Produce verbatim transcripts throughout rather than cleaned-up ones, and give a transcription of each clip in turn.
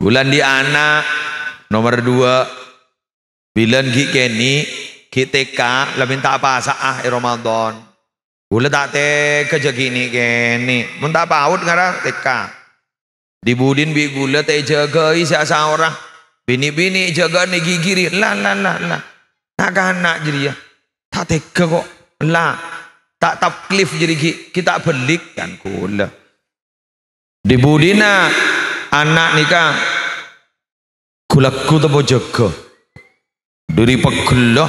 Ghulâ andi' ana' nomer dua. Bilân ghi' kènè', ghi' T K, la mènta pasa'a è Ramadan. Ghulâ ta' tèghâ jhâ' ghi' nè'-kènè'. Mon ta' paut ngara T K. Di-budina bi' ghulâ ta' èjâgâi sè asaorra. Binè'-binè' èjâgâi èghighiri. La, la, la, la. Na'-kana' jârèya. Ta' tèghâ ko'. La. Ta' taklif jârèya ghi', ghi' ta' bâlik kan ghulâ. Di-budina ana' nèka ghu-lagghu temmo jâgâ. Dhâri pegghellâ,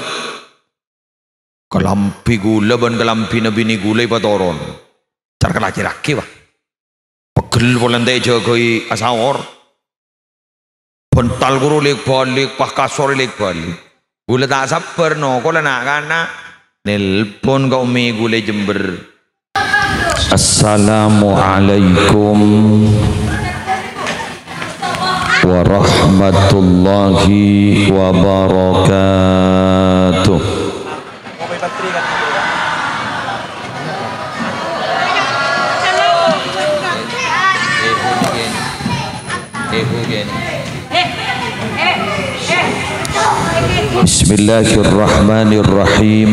kalambhi ghulâ bân kalambhina binè ghulâ èpatoron. Car kalacèrraghi, wah. Pegghel polè ta' èjâgâi asaor. Bhântal ghuru lèk-bâlèk, pas kasor lèk-bâlèk. Ghulâ ta' sabbhâr nokola na'-kana'. Nelpon ka Ummi ghulâ Jember. Assalamualaikum warahmatullahi wabarakatuh. Bismillahirrahmanirrahim.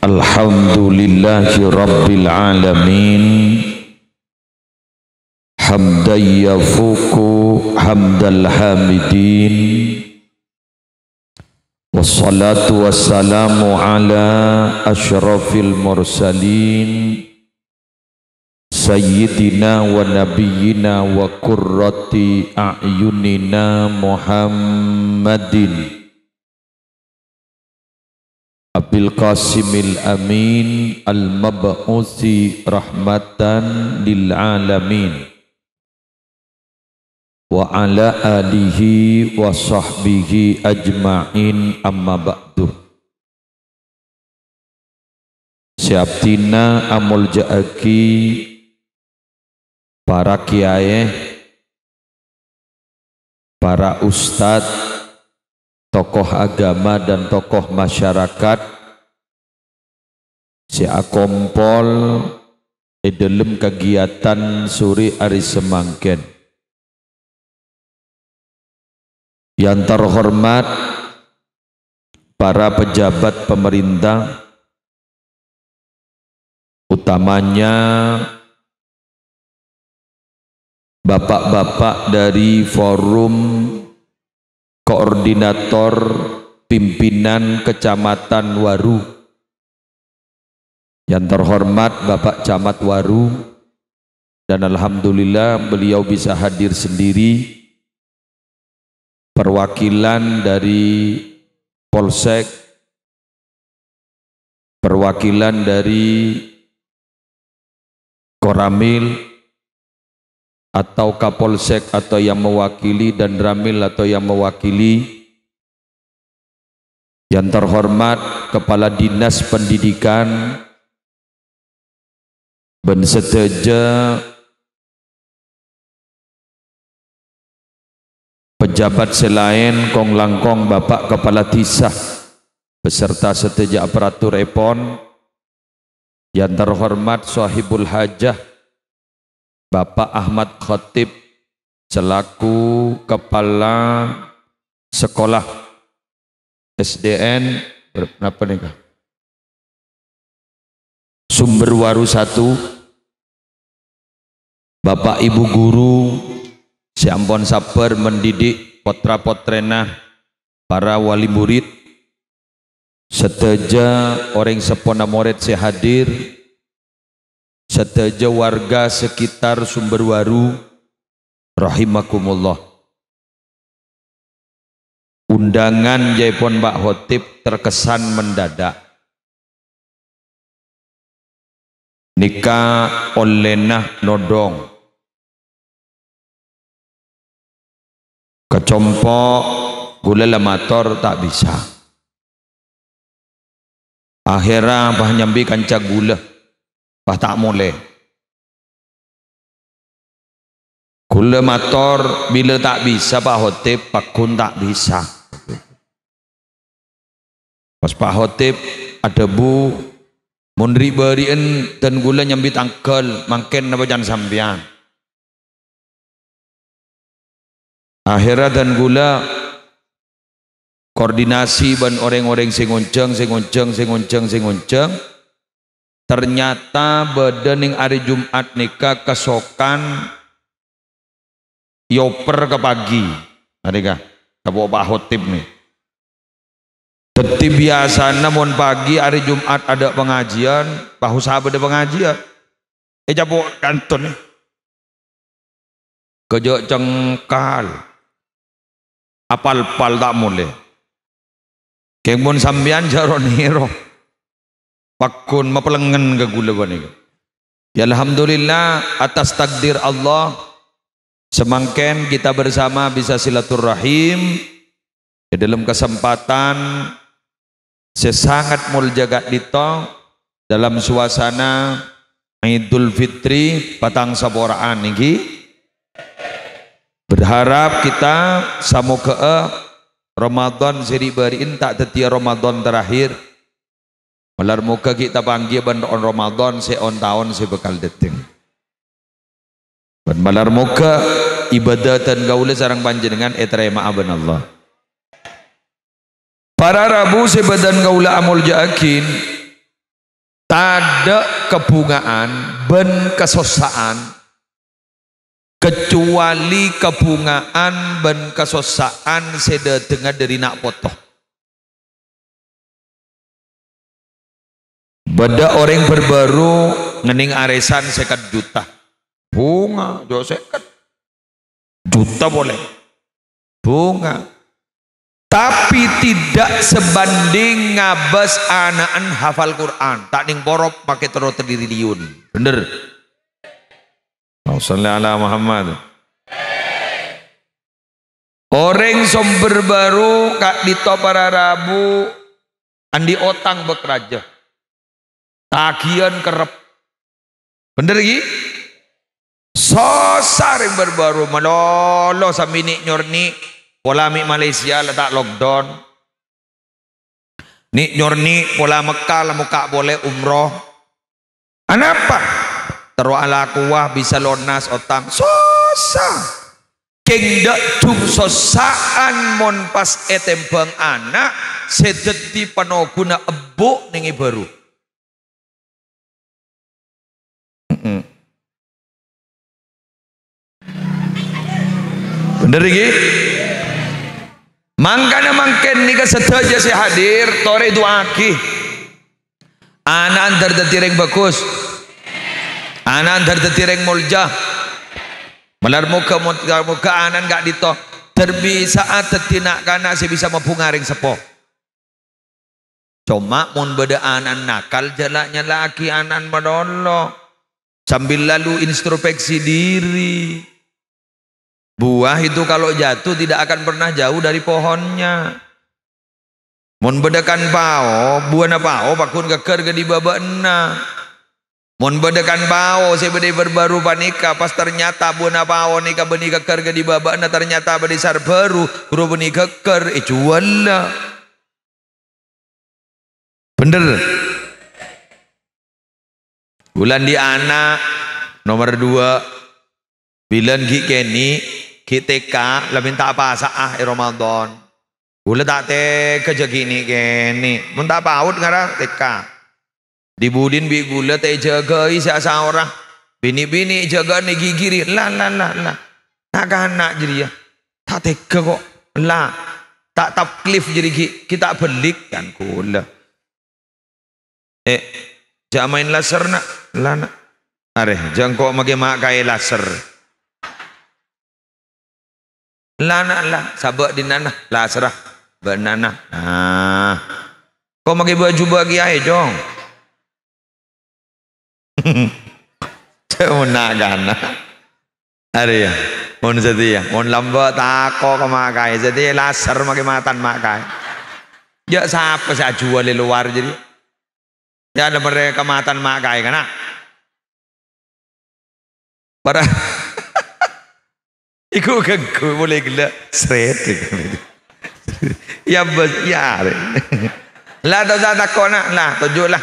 Alhamdulillahi rabbil alamin. Hamdan yafuqu hamdal hamidin. Wassalatu wassalamu ala asyrafil mursalin, sayyidina wa nabiyyina wa qurrati a'yunina Muhammadin Abil Qasimil Amin al-mab'usi rahmatan lil alamin, wa ala alihi wa sahbihi ajma'in, amma ba'du. Sè abdhina amolja'aghi para kiyaè, para ustad, tokoh agama, dan tokoh masyarakat sè akompol è dhâlem kagiyatan sore arè samangkèn. Yang terhormat para pejabat pemerintah, utamanya bapak-bapak dari Forum Koordinator Pimpinan Kecamatan Waru, yang terhormat Bapak Camat Waru, dan alhamdulillah beliau bisa hadir sendiri, perwakilan dari Polsek, perwakilan dari Koramil atau Kapolsek atau yang mewakili, dan Ramil atau yang mewakili, yang terhormat Kepala Dinas Pendidikan, bân sadhâjâ pejabat sè laèn, kong-langkong Bapak Kepala Dhisa beserta sadhâjâ aparaturèpon, yang terhormat Sohibul Hajah Bapak Ahmad Khotib selaku Kepala Sekolah S D N, napa nèka? Sumber Waru satu, Bapak Ibu guru sè ampon sabbhâr mendidik potra-potrèna para wali murid, sadhâjâ orèng seppona morèd sè hadir, sadhâjâ warga sekitar Sumber Waru, rahimakumullah. Undangan jâèpon Pak Khotib terkesan mendadak. Nèka ollèna nodhong. Ka compo' ghulâ la mator ta' bisa. Akhèrra pas nyambi kanca ghulâ, pas ta' molè. Ghulâ mator, bilâ ta' bisa, Pak Khotib, pagghun ta' bisa. Pas Pak Khotib adhâbu, "Mon ri'-bâri'ân dân ghulâ nyambi tangghâl, mangkèn napa can sampèyan?" Akhèrra dân kaulâ koordinasi bân orèng-orèng sè ngonjhâng, sè ngonjhâng, sè ngonjhâng, sè ngonjhâng. Ternyata bâdâ neng arè Jum'at nèka kasokan èopèr ka pagi. Arèya, apa Pak Khotib nè. Dhâddhi biyasana mon pagi arè Jum'at adâ' pangajiyân, pas sabâdâ pangajiyân. Ècapo' kanton nè. Kèjhâ' cengkal. Apal-pal ta' molè. Kèng mon sampèyan jhâ' ro-nèro. Pagghun mapèlengngen ka kaulâ panèka. Ya, alhamdulillah, atas takdir Allah, samangkèn kita bersama bisa silaturahim di dalam kesempatan sè sangat molja ka'dinto, dalam suasana Idul Fitri patang sapora'an nèka. Berharap kita samogâ'â Ramadan sè ri'-bâri'in ta' dhâddhiyâ Ramadan terakhir. Malar mogâ ghi' tapanggiyâ bân on-, Ramadan sè on-taon sè bhâkal dâteng. Bân malar mogâ ibâdâ dân kaulâ sareng panjhennengngan ètarèma'a bân Allah. Para rabu sè bâdhân kaulâ amoljâ'aghi, tadâ' kabhunga'an bân kasossa'an, kecuali kabhunga'an bân kasossa'an sè dâtengnga dâri na' poto. Bâdâ orèng bârbâru ngennèng arèsan sèket juta. Bhunga, jhâ' sèket juta polè. Bhunga. Tapi tidak sebanding ngabâs ana'na hafal Qur'an. Ta' nèng porop makè terro tadhiri liyun. Bhender. Allahumma shalli ala Muhammad. Orèng sombher bâru ka'dinto para rabu andi' otang bâk rajâ. Taghiyân kerrep. Bhender, ghi? Sossa rèng bâr-bâru malolo sambi nè'-nyornè' pola mè' Malaysia la ta' lockdown. Nè'-nyornè' pola Mekka la mokka' polè umroh. Anapa? Terro alakowa bisa lonas otang. Sossa. Kèng dâ' jhung sossa'an mon pas ètèmbhâng ana' sè dhâddhi panoghuna ebbu' nèng è bâru. Mm-mm. Bhender, ghi? Mangkana mangkèn nèka sadhâjâ sè hadir, torè du'aaghi. Ana' èntar dhâddhi rèng bhâghus. Ana' èntar dhâddhi rèng molja. Malar mogâ, mogâ, mogâ ana' ka'dinto dhârbhisa'a dhâddhi na'-kana' sè bisa mabhunga rèng seppo. Coma mon bâdâ ana' nakal, jhâ' la nyala'aghi ana' malolo. Sambil lalu introspeksi diri. Buah itu kalau jatuh tidak akan pernah jauh dari pohonnya. Mon bâdâ kan pao, buwâna pao pagghun ghâgghâr ka dhi' bâbâ'na. Mon bâdâ kan pao sè bâdâ è bâr-bâru panèka, pas ternyata buwâna pao nèka bânnè ghâgghâr ka dhi' bâbâ'na, ternyata bâdâ sar bâru, ghuru bânnè ghâgghâr, èjhuwâlâ. Bhender. Bulân dhi' ana' nomer duwâ'. Bilân ghi' kènè', ghi' T K, la mènta pasa'a è Ramadan. Bulâ ta' tegghâ jâ' ghi' nè'-kènè'. Mon ta' paut ngara T K. Dhi-budhina bi' bulâ ta' èjâgâi sè asaora. Binè'-binè' èjâgâna èghighiri. La, la, la, la. Na'-kana' jârèya. Ta' tegghâ ko'. La. Ta' taklif jârèya ghi', ghi' ta' bâlik kan kaulâ. Eh, jhâ' maèn laser, Na'. La, Na'. Arè, jhâ' engko' makè ma' kaè laser. La, Na', la. Sabâ' dinna', Na'. Laserra. Bâ'na, Na'. Nah. Ko' makè bâjubâ kèyaè, Cong. Cè' mon na'-kana'. Arèya, mon satèya, mon lambâ' tako' ka ma' kaè, satèya laser makè matan ma' kaè. Jâ' sapa sè ajhuwâl è lowar jârèya? Yâ, la marè ka matan ma' kaè, kana'. Para iku ghengghu polè ghellâ', sret. Yâ, bâs, yâ, arè. La, ta' osa tako', Na', la, toju', la.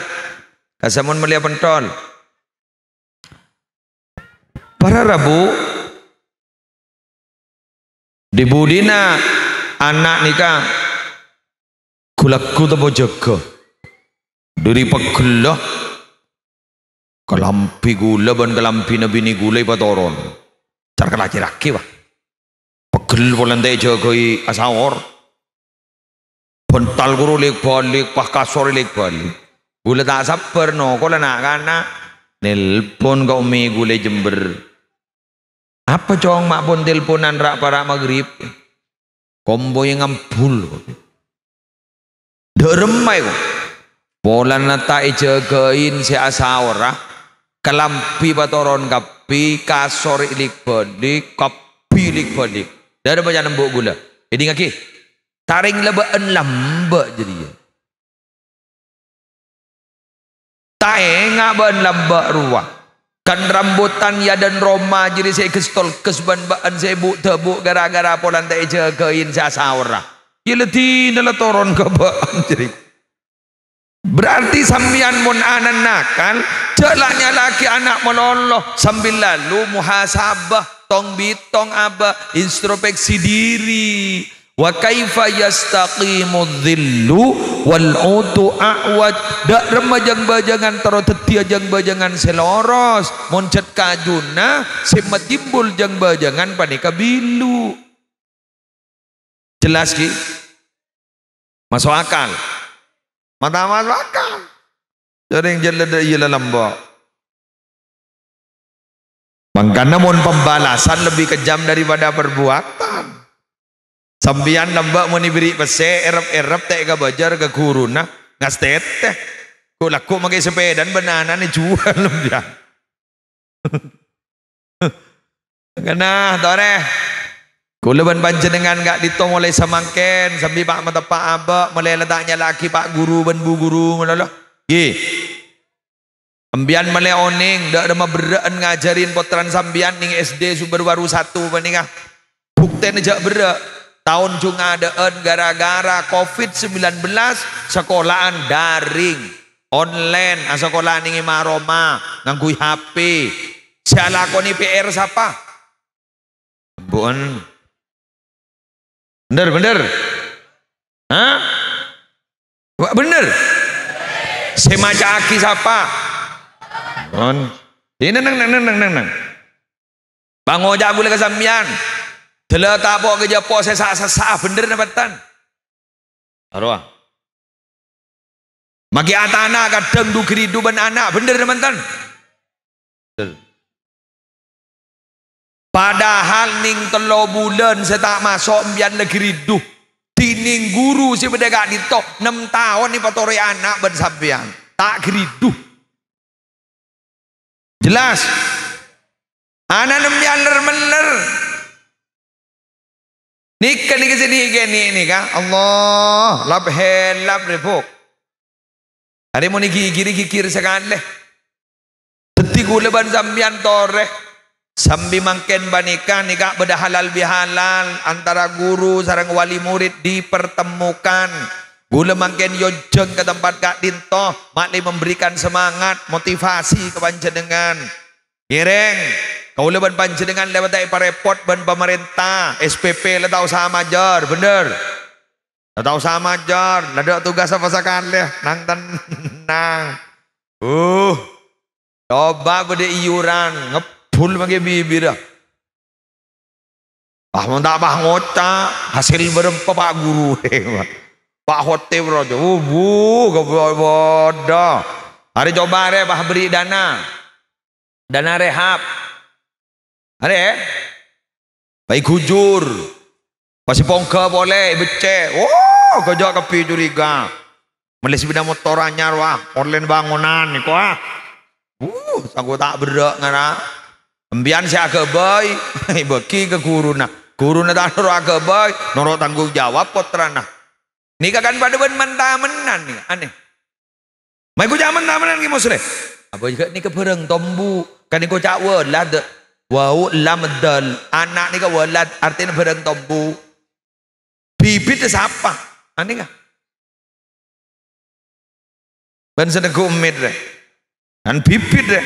Ka sampon mellèya pentol. Para rabu, Dhi-budhina ana' nèka ghu-lagghu teppo jâgâ. Dhâri pegghellâ, kalambhi ghulâ bân kalambhina binè ghulâ èpatoron. Car-kalajârraghi, wah. Pegghel polana ta' èjâgâi asaor. Bhântal ghuru lèk-bâlèk, pas kasor lèk-bâlèk. Ghulâ ta' sabbhâr nokola na'-kana'. Nelpon ka ommè ghulâ è Jember. Apa, Cong, ma' pon telponan ra'-para' maghrib? Kompoyya ngambul. Dâ' remma, èko. Polana ta' èjâgâi sè asaorra, kalambhi patoron kabbhi, kasor èlèk-bâlèk, kabbhi èlèk-bâlèk. Dâ' remma ca'na embu' ghulâ. Èdingngaghi. Tarèng la bâ'ân lambâ' jârèya. Ta' enga' bâ'ân lambâ' rowa. Kan rambutan è adâ'na roma jârèya sè èges-tolges bân bâ'ân sè bu'-dâbu' ghârâ-ghârâ polana ta' èjâgâi sè asaorra. Iyâ la dinah la toron ka bâ'ân jârèya. Berarti sampèyan mon ana' nakal, jhâ' la nyala'aghi ana' malolo, sambi lalu muhasabah, tong-bitong abâ', introspeksi diri. "Wa kaifa yastaqimu dhillu wal 'udu a'waj?" Dâ' remma jâng-bâjângan terro dhâddhiyâ jâng-bâjângan sè loros, mon jhât kajuna sè matimbul jâng-bâjângan panèka bilu. Jelas, ghi? Maso' akal? Mata maso' akal. Jârèng jâlâ dâ' iyâ la lambâ'. Mangkana mon pembalasan lebih kejam daripada perbuatan. Sampèyan lambâ' mon èberri' pèssè, èrep-èrep ta' èkabâjâr ka ghuruna, ngastètè. Ghu-lagghu makè sapèdana bân ana'na èjhuwâl sampèyan. Kennèng, torè. Kaulâ bân panjhennengngan ka'dinto molaè samangkèn, sambi pa' mateppa' abâ', molaè la ta' nyala'aghi pa' ghuru bân bu ghuru ngono, lo. Ghi. Sampèyan molaè onèng, dâ' remma berrâ'ân ngajhârin pottrana sampèyan nèng S D Sumber Waru satu panèka. Buktèna jhâ' berrâ'. Taon jhung adâ'ân ghârâ-ghârâ covid sembilan belas, sakola'an daring, online, asakola nèng è ma-roma, ngangghuy H P. Sè alakonè P R sapa? Embu'en. Bhender, bhender. Hah? Wa-, bhender. Sè maca'aghi sapa? Mon. Ini neng, neng, neng, neng, neng, neng. Pangoca' ghulâ ka sampèyan. Dâlâ tapo' ka jhâpo' sè sa'-, sa'-, sa'-, bhender napa tan? Arowa. Makè atana kadhâng du-ghâridhu bân ana', bhender napa tan? Bhender. Padahal nèng tello bulân sè ta' maso' sampèyan la ghâridhu. Dhinèng ghuru sè bâdâ ka'dinto, nem taon èpatorè ana' bân sampèyan. Ta' ghâridhu. Jelas? Ana' nem yaler-meller. Nèka, nèka sè nèka, nèka, nèka. Allah, lap-helap rèbuk. Arè mon èghighiri ghighir sakalè. Dhâddhi ghulâ bân sampèyan torè. Sambi mangkèn panèka, nèka bâdâ halal bihalal antara guru sareng wali murid dipertemukan. Ghulâ mangkèn èonjhâng ka tempat ka'dinto, ma'lè memberikan semangat, motivasi ka panjhennengngan. Ngèrèng, kaulâ bân panjhennengngan lè bâdâ èparèpot bân pamarènta, S P P la ta' osa majâr, bhender. La ta' osa majâr, la dâ' tugas apa sakalè, nang-tennang. Uh, coba bâdâ iyuran, ngebbhul mangkè bibirra. Pas mon ta' pas ngoca', hasèl bârâmpa, Pa' Ghuru. Pa' Khotib rojo. Wuh, wuh, ghâbây bâdâ. Arè coba arè, pas bherri' dana. Dana rehab. Arè, pas èghujur. Pas èpongghâ polè, èbeccè'. Oh, ghâjâ' kabbhi curiga. Mellè sepeda motor anyar, wah, online bangunan nèko, ah. Uh, sangko ta' berrâ' ngara. Sampèyan sè aghâbây, èbâghi ka ghuruna. Ghuruna ta' noro' aghâbây, noro' tanggung jawab pottrana. Nèka kan padâ bân man-tamennan nèka, anè. Maèko jhâ' man-tamennan, Kè Musleh. Apa jhâ' nèka bhârâng tombu', kan nèko ca' walad. Wau lam dal, ana' nèka walad, artèna bhârâng tombu'. Bibit sapa? Anè ka? Bân sè neggu' emmit rè. Kan bibit rè.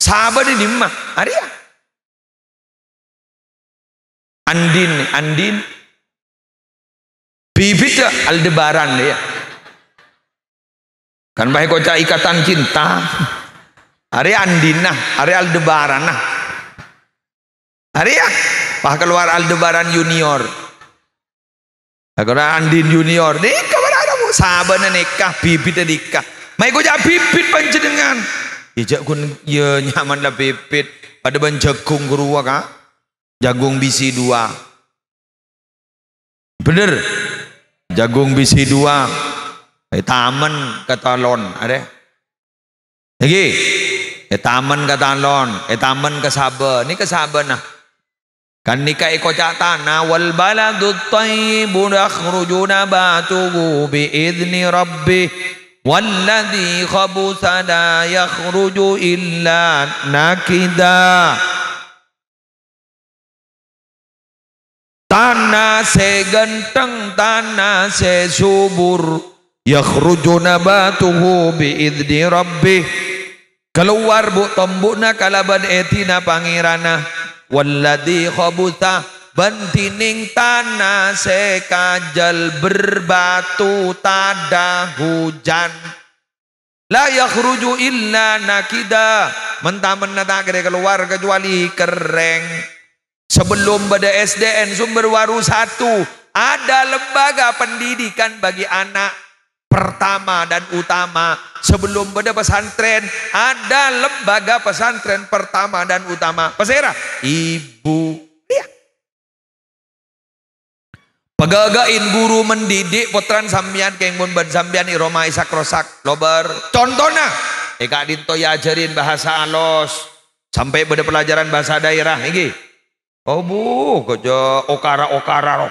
Sabâ' è dimma? Arèya. Andin, Andin. Bibitta Aldebaran, ya. Kan bâi koca' ikatan cinta. Arèya Andinna, arèya Aldebaranna. Arèya, pas keluar Aldebaran Junior. Keluar Andin Junior. Nèka para ana, Bu. Sabâna nèka, bibitta nèka. Mayu koca' bibit panjhennengngan. Ya, jhâ' ghun, ya, nyaman la bibit. Padâ bân jhâghung ghâruwa, Ka'. Jhâghung bisi duwâ. Bhender. Jhâghung bisi duwâ. Ètamen ka talon, arè. Èngghi. Ètamen ka talon, ètamen ka sabâ. Nèka sabâna. Ghânèka èkoca' tana, "Wal baladut thayyibul yakhruju nabatuhu bi idzni rabbih, walladzi khabutha la yakhruju illa nakida." Tana sè ghântheng, tana sè subur, yakhruju nabatuhu bi idzni rabbih. Kalowar bu-tombu'na kalabân èdhina Pangèranna. Walladzi khabutha, bân dhinèng tana sè kajhâl berbatu tadâ' hujan. La yakhruju illa nakida, men-tamenna ta' kèra kalowar kecuali kerrèng. Sebelum bâdâ S D N Sumber Waru satu, ada lembaga pendidikan bagi anak pertama dan utama. Sebelum bâdâ pesantren, ada lembaga pesantren pertama dan utama. Pasèra? Ibu. Iyâ. Pagâgâ'in ghuru mendidik pottrana sampèyan, kèng mon bân sampèyan è roma èsak-rosak, lobâr. Contona, è ka'dinto èajhârin bhâsa alos, sampè' bâdâ pelajaran bhâsa daerah, èngghi. Oh, Bu, kajâ okara-okara, ro.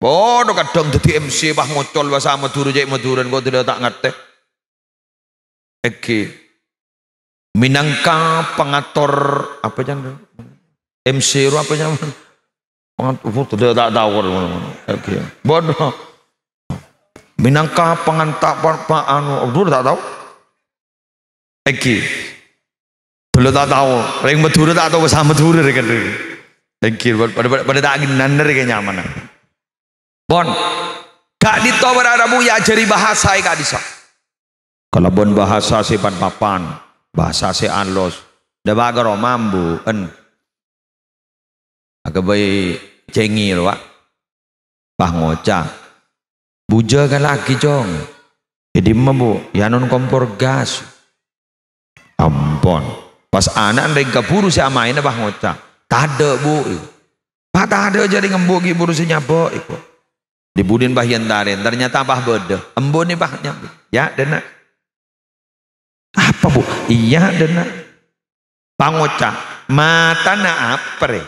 Bâdâ kadhâng dhâddhi M C, pas ngocol bhâsa Madhurâ, cè' Madhurâna kok dâlâ ta' ngartè. Èngghi. Minangka pangator, apa, Cang? M C ro apa, Cang? Pangator, oh, dâlâ ta' tao kok. Èngghi. Bâdâ. Minangka panganta-, pa-, pa-, anu, aduh, ta' tao. Èngghi. Dâlâ ta' tao. Rèng Madhurâ ta' tao bhâsa Madhurâ rè kan rè. Èngghi, padâ, padâ, padâ ta' ghinan rè kèya nyamana. Pon. Ka'dinto para rabu èajhâri bhâsa è ka'dissa'. Kalabân bhâsa sè pan-papan, bhâsa sè alos. Dâpa' ka roma, Bu, en. Aghâbây cèngè, ro, Pak. Pas ngoca'. Bujâ ka lagi, Cong. È dimma, Bu? È anon kompor gas. Ampon. Pas ana' rèng kabhuru sè amaènna pas ngoca'. Tadâ', Bu. Pas tadâ' jârèya embu' ghi' buru sè nyabâ', èko. Dibudin pas èentarè. Ternyata pas bâdâ. Embu' nè pas nyabâ'. Yâ, dâna. Apa, Bu? Iyâ, dâna. Pas ngoca', matana apa, rè?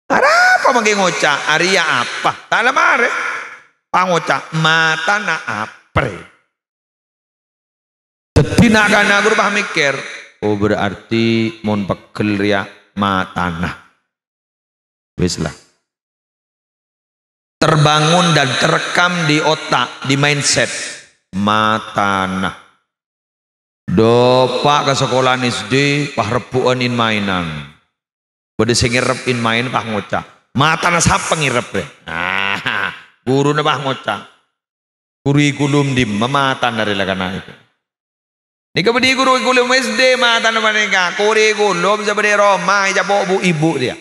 Arapa mangkè ngoca', arèya apa? Ta' la marè. Pas ngoca', matana apa, rè? Dhâddhi na'-kana' ghuru pas mèkkèr, "Oh, berarti mon pegghel rèya matana." Wis lah. Terbangun dan terekam di otak, di mindset. Matana. Dâpa' ka sakolaan S D, pas rebbhu'ân in-maènan. Bâdâ sè ngèrep in-maèn, pas ngoca', "Matana sapa ngèrep, rè?" Nah, ghuruna pas ngoca', "Kurikulum dimma matana rè la kana' èko?" Nèka bâdâ kurikulum S D matana panèka. Kurikulum sè bâdâ è roma, ècapo' bu-ibu rèya.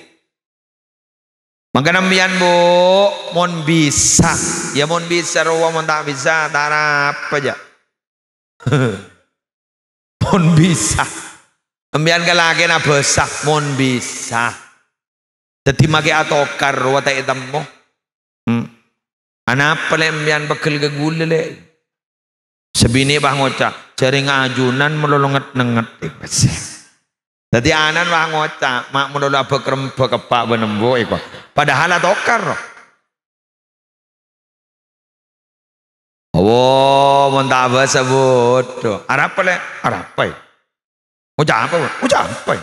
Mangkana sampèyan, Bu, mon bisa, yâ mon bisa rowa, mon ta' bisa, ta' arapa jâ. Mon bisa. Sampèyan kalakèna bhâsa, mon bisa. Dhâddhi makè atokar rowa ta' ètemmo. Hmm. Anapa lè' sampèyan pegghel ka ghulâ, lè'? Sè binè' pas ngoca', "Jârèya ajunan malolo nget-nenget." Dhâddhi ana'na pas ngoca', "Ma' malolo abâk-rembâk eppa' bân embu'," èko. Padahal atokar, ro. Awo, mon ta' bhâsa bhudhu. Arapa, lè'? Arapa, è? Ngoca' apa, Bu? Ngoca' apa, è?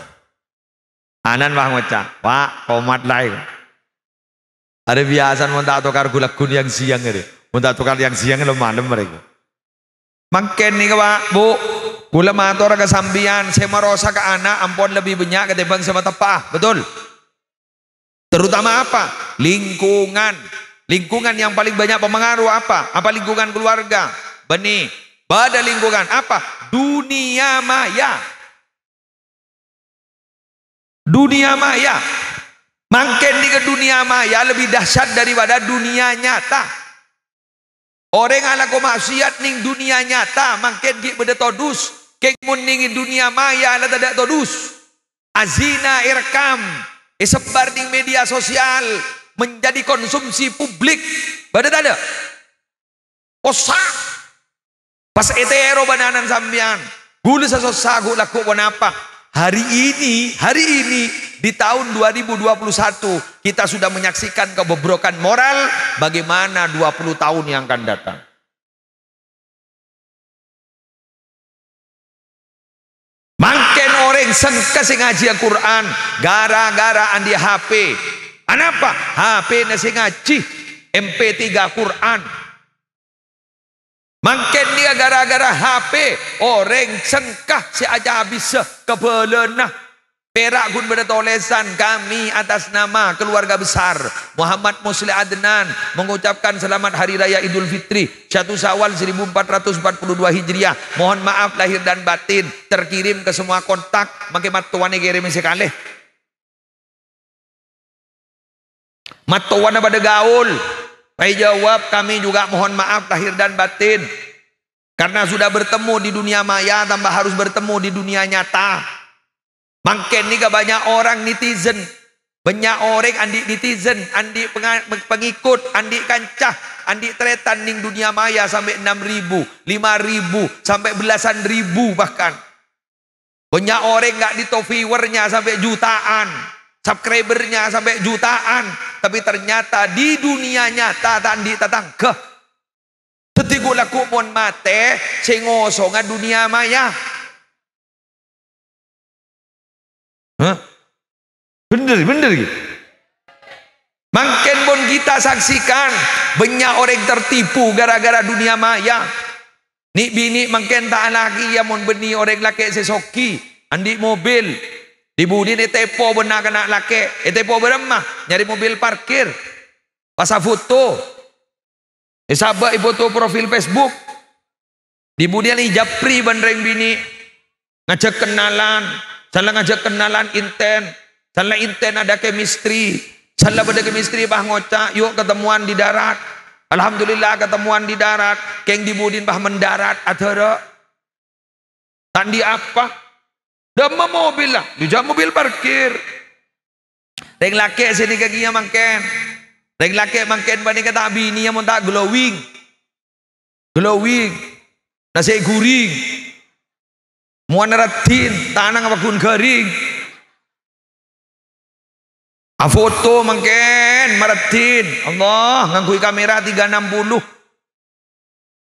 Ana'na pas ngoca', "Wa', komat, laè." Arè biyasana mon ta' tokar ghulâ ghun yang siyang arè. Mon ta' tokar yang siyang, lem-malem arè. Mangkèn nèka, Pak, Bu, Kaulâ mator ka sampèyan, sè marosak ana' ampon lebbi bânnya' katèmbhâng sè mateppa'a. Betul? Terutama apa? Lingkungan. Lingkungan yang paling banyak mempengaruhi apa? Apa lingkungan keluarga? Bânnè. Bâdâ lingkungan apa? Dunia maya. Dunia maya. Mangkèn nèka dunia maya lebih dahsyat daripada dunia nyata. Orèng alako maksiat nèng dunia nyata, mangkèn ghi' bâdâ todus. Kèng mon nèng dunia maya la tadâ' todus. Azina èrekam, èsebbhâr nèng media sosial, menjadi konsumsi publik. Bâdâ tadâ'? Possa. Pas ètèro bân ana'na sampèyan. Ghulâ sè sossa ghu-, lagghu' ponapa? Hari ini, hari ini, di tahun dua ribu dua puluh satu, kita sudah menyaksikan kebobrokan moral, bagaimana dua puluh tahun yang akan datang? Mangkèn orèng sengka sè ngajhiyâ Qur'an gara-gara andi' H P. Anapa? H P-na sè ngajhi, M P tiga Qur'an. Mangkèn nèka gara-gara H P, orèng sengka sè acabisa kabâlâna. Pèra' ghun bâdâ tolèsan, "Kami atas nama keluarga besar Muhammad Musleh Adnan mengucapkan selamat Hari Raya Idul Fitri, satu Syawal seribu empat ratus empat puluh dua Hijriah. Mohon maaf lahir dan batin." Terkirim ke semua kontak, mangkèn mattowana èkèrèmè sakalè. Mattowana padâ gaul. Èjâwâb, "Kami juga mohon maaf lahir dan batin. Karena sudah bertemu di dunia maya, tambah harus bertemu di dunia nyata." Mangkèn nèka bânnya' orèng netizen. Bânnya' orèng andi' netizen, andi' penga-, pengikut, andi' kanca, andi' tarètan nèng dunia maya sampè' enam ribu, lima ribu, sampè' belasan ribu bahkan. Bânnya' orèng ka'dinto viewer-nya sampè' jutaan, subscriber-nya sampè' jutaan, tapè ternyata di dunia nyata ta' andi' tatangghâ. Dhâddhi ghu-, lagghu' mon matè sè ngosonga dunia maya. Hah? Bhender, bhender, ghi. Mangkèn pon kita saksikan, bânnya' orèng tertipu gara-gara dunia maya. Nè'-binè' mangkèn ta' alakè, iyâ, mon bânnè orèng lakè' sè soghi, andi' mobil. Dhi-budhina ètèpo bân na'-kana' lakè', ètèpo bârâmma, nyarè mobil parkir, pas afoto. Èsabâ' èfoto profil Facebook. Dhi-budhina èjapri bân rèng binè'. Ngajhâk kennalan. Sala ngajhâk kennalan ènten. Sala ènten ada chemistry. Sala bâdâ chemistry pas ngoca', "Yuk ketemuan di darat." Alhamdulillah ketemuan di darat. Kèng dhi-budhina pas mendarat adhârâ'. Ta' andi' apa. Dâmma mobilla, jhâ' mobil parkir. Rèng lakè' sè nèka kèya mangkèn. Rèng lakè' mangkèn panèka ta' abiniyâ mon ta' glowing. Glowing. Nasè' ghuring. Mowana raddhin, tanang apa ghun gharing. Afoto mangkèn, maraddhin. Allah, ngangghuy kamera tiga enam puluh.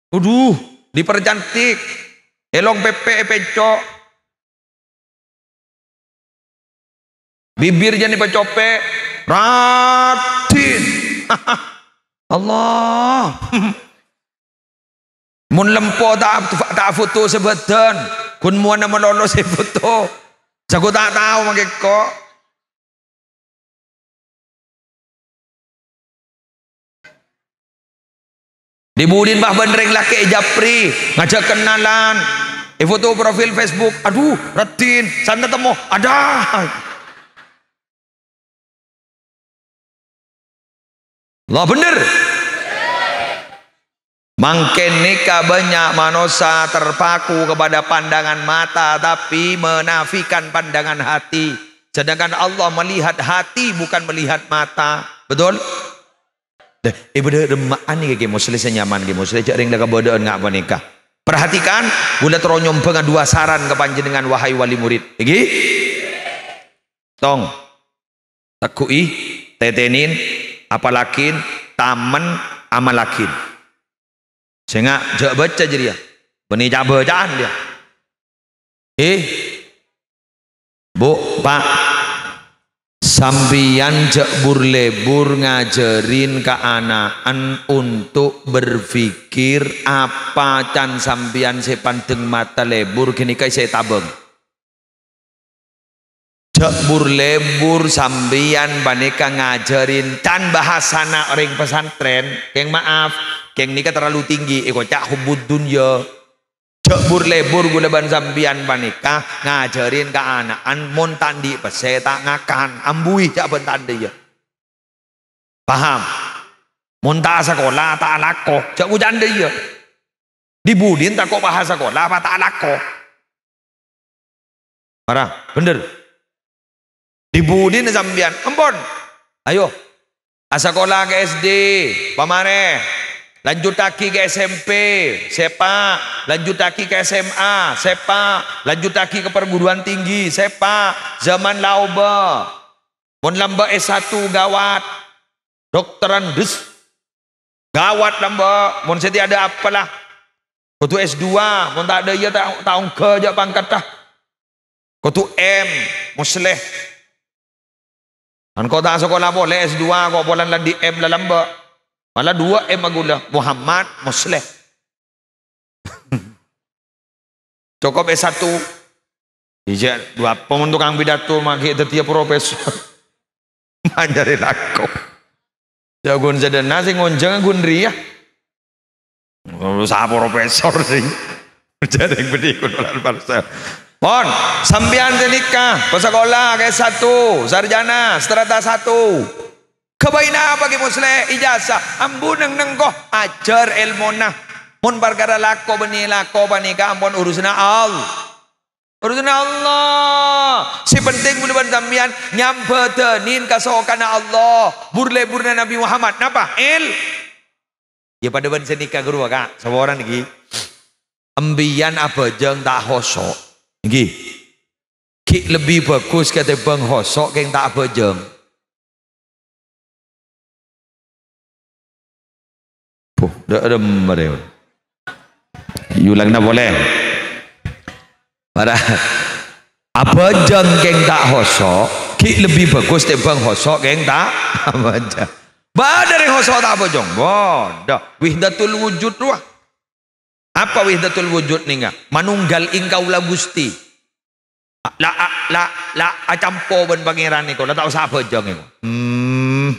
Waduh, dipercantik. Èlong pèpè' èpènco'. Bibir jân èpacopè'. Raddhin. Allah. Mon lempo ta', ta' foto sabâdân, ghun mowana malolo sè foto. Sago ta' tao mangkèko. Dhi-budhina pas bân rèng lakè' èjapri, ngajhâk kennalan, èfoto profil Facebook. Aduh, raddhin, sanna temmo. Ada. Allah, bhender. Mangkèn nèka bânnya' manossa terpaku kepada pandangan mata, tapi menafikan pandangan hati. Sedangkan Allah melihat hati, bukan melihat mata. Betul? Deh, ibadah remmaan nèka, Ki Musleh, sè nyaman, Ki Musleh, jhâ' rèng la kabâdâ'ân nga' panèka. Perhatikan, ghulâ terro nyombhânga dua saran ka panjhennengngan, wahai wali murid. Èngghi? Tong. Tegghu'i, tètènè, apalaghi, tamen, amallaghi. Sènga' jhâ' bâca jârèya. Bânnè ca'-bâca'an jârèya. Eh? Bu, Pa'. Sampèyan jhâ' bur-lebur ngajhârin kaana'an untuk berpikir apa can sampèyan sè pandeng mata lebur ghânèka sè ètabâng. Jhâ' bur-lebur sampèyan panèka ngajhârin can bhâsana orèng pesantren, kèng maaf, kèng nèka terlalu tinggi, èkoca' hubbud dunya. Jhâ' bur-lebur ghulâ bân sampèyan panèka ngajhârin kaana'an mon ta' andi' pèssè ta' ngakan, ambuwi jhâ' bân ta' andi' iyâ. Paham? Mon ta' asakola, ta' alako, jhâ' ngoca' andi' iyâ. Di-budina tako' pas asakola, apa ta' alako? Para, bhender. Di-budina sampèyan, ampon. Ayo, asakola ka S D, pamarè. Lanjuttaghi ka S M P, sèpa'. Lanjuttaghi ka S M A, sèpa'. Lanjuttaghi ka perguruan tinggi, sèpa'. Zaman la obâ. Mon lambâ' S satu, gawat. Doktorandus. Gawat lambâ'. Mon sè tèya adâ' apa la? Kodhu S dua. Mon ta' adâ' iyâ, ta', ta' ongghâ jhâ' pangkatta. Kodhu M, Musleh. Engko' ta' sakola polè S dua, ko' polana la andi' M la lambâ'. Mala duwâ' M ghulâ, Muhammad, Musleh. Cokop S satu. Iyâ, duwâ' apa mon tokang pidato ma' ghi' dhâddhiyâ profesor. Manjhâri lako. Jhâ' ghun sadhâna sè ngonjhâng ghun rèya. Oh, sa profesor sih. Jhâ' rèng bâdhi ghun olah parsa. Pon, sampèyan sè nèka, pasakola ka S satu, sarjana, strata satu. Ghâbây napa Kè Musleh? Ijazah, ambu neng-neng ko, ajhâr èlmona. Mon parkara lako bânnè lako panèka ampon urusanna Allah. Urusanna Allah. Sè penting ghulâ bân sampèyan nyambhâdhânin kasokanna Allah. Bur-leburna Nabi Muhammad. Napa? Il. Iyâ padâ bân sè nèka ghâruwa, Ka'. Saporana ghi. Empèyan abhâjâng ta' hoso'. Ghi. Ghi' lebbi bhâghus katèmbhâng hoso' kèng ta' abhâjâng. Puh, dâ', dâ' mare. Yulangna polè. Para abhâjâng kèng ta' hoso', ghi' lebbi bhâghus tèmbhâng hoso' kèng ta' abhâjâng. Bâdâ rèng hoso' ta' abhâjâng. Bâdâ. Wahdatul wujud rowa. Apa wahdatul wujud nèka? Manunggal ing kaulâ Ghustè. La, la, la acampo bân Pangèran nèko, la ta' osa abhâjâng nèko. Hmm.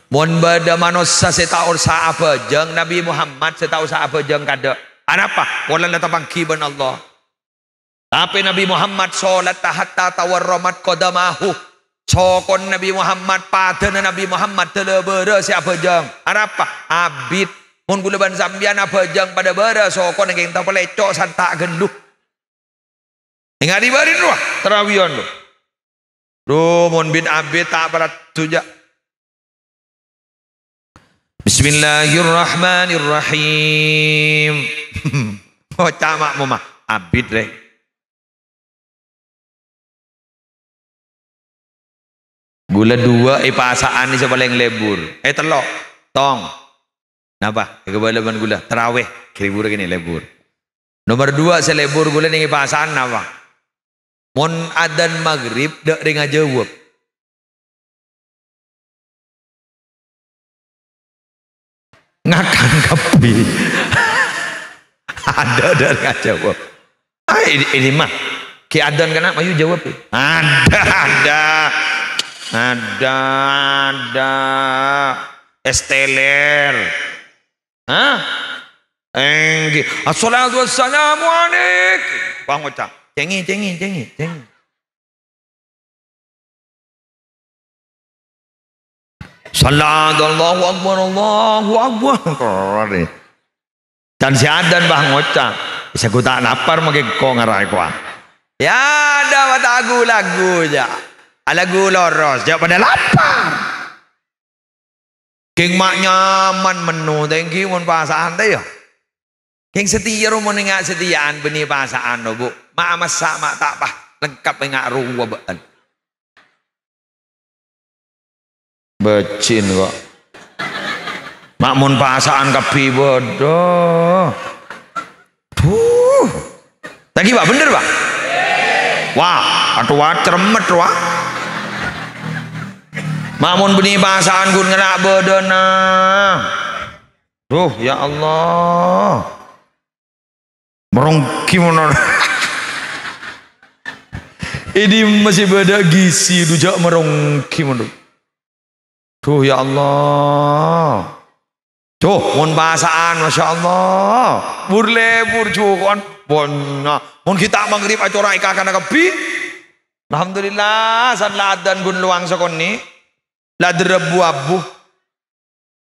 Mon bâdâ manossa sè ta' osa abhâjâng, Nabi Muhammad sè ta' osa abhâjâng kadâ'. Anapa? Polana tapangghi bân Allah. Tapè Nabi Muhammad sholatta hatta tawarramat qadamahu. Sokona Nabi Muhammad, padâna Nabi Muhammad dâlâ bârâ sè abhâjâng. Arapa? Abit. Mon ghulâ bân sampèyan abhâjâng padâ bârâ sokona kèng tapalèco' santa' ghâllu. Èngadi bârin rowa, tarawiyan rowa. Dhu, mon bit-abit ta' paraddu, jâ'. Bismillahirrahmanirrahim. Oca' ma'mumma, abit, rè. Ghulâ duwâ' è pasa'an sè palèng lebur. Eh, tello'. Tong. Napa? Èkabâlâ bân ghulâ. Tarawèh. Lebur kènè lebur. Nomer duwâ' sè lebur ghulâ nèng è pasa'an napa? Mon adzan maghrib, dâ' rèng ajâwâb. Ngakan kabbhi. Adâ', adâ' ngajâwâb. Ah, ini, ini mah. Kè adzan kana', mayu jâwâb, è. Adâ', adâ'. Adâ', adâ'. Es teler. Hah? Èngghi. Assalatu wassalamu alaik. Pangoca'. Cèngè, cèngè, cèngè, cèngè. Salat, Allahu Akbar, Allahu Akbar. Can sè adzan bâ ngoca', "Sè gu ta' lapar maghi engko' ngaraè kowa." Ya, adâ' wa lagu-lagu jâ'. Alagu loros, jâ' padâ lapar. Kèng ma' nyaman menno, tèngghi mon pasa'an tè, ya. Kèng satèya ro mon enga' satèya'an bânnè pasa'an, no, Bu. Ma' massa', ma' ta' pa, lengkap enga' rowa bâ'ân. Bâjjin kok. Ma' mon pasa'an kabbhi bâdâ. Duh. Taghi, Pak, bhender, Pak? Wah, Atowa cermet, rowa. Ma' mon bânnè pasa'an ghun ngala' bâdâna. Duh, ya Allah. Maronggi mono. È dimma sè bâdâ gizi, du jhâ' maronggi mono. Duh, ya Allah. Duh, mon pasa'an, Masya Allah. Bur-lebur jhuko'an. Bânnya'. Mon ghi' ta' maghrib acora' è kakana kabbhi. Alhamdulillah, san la adzan ghun lowang sakonè'. La dârâ bu-abu.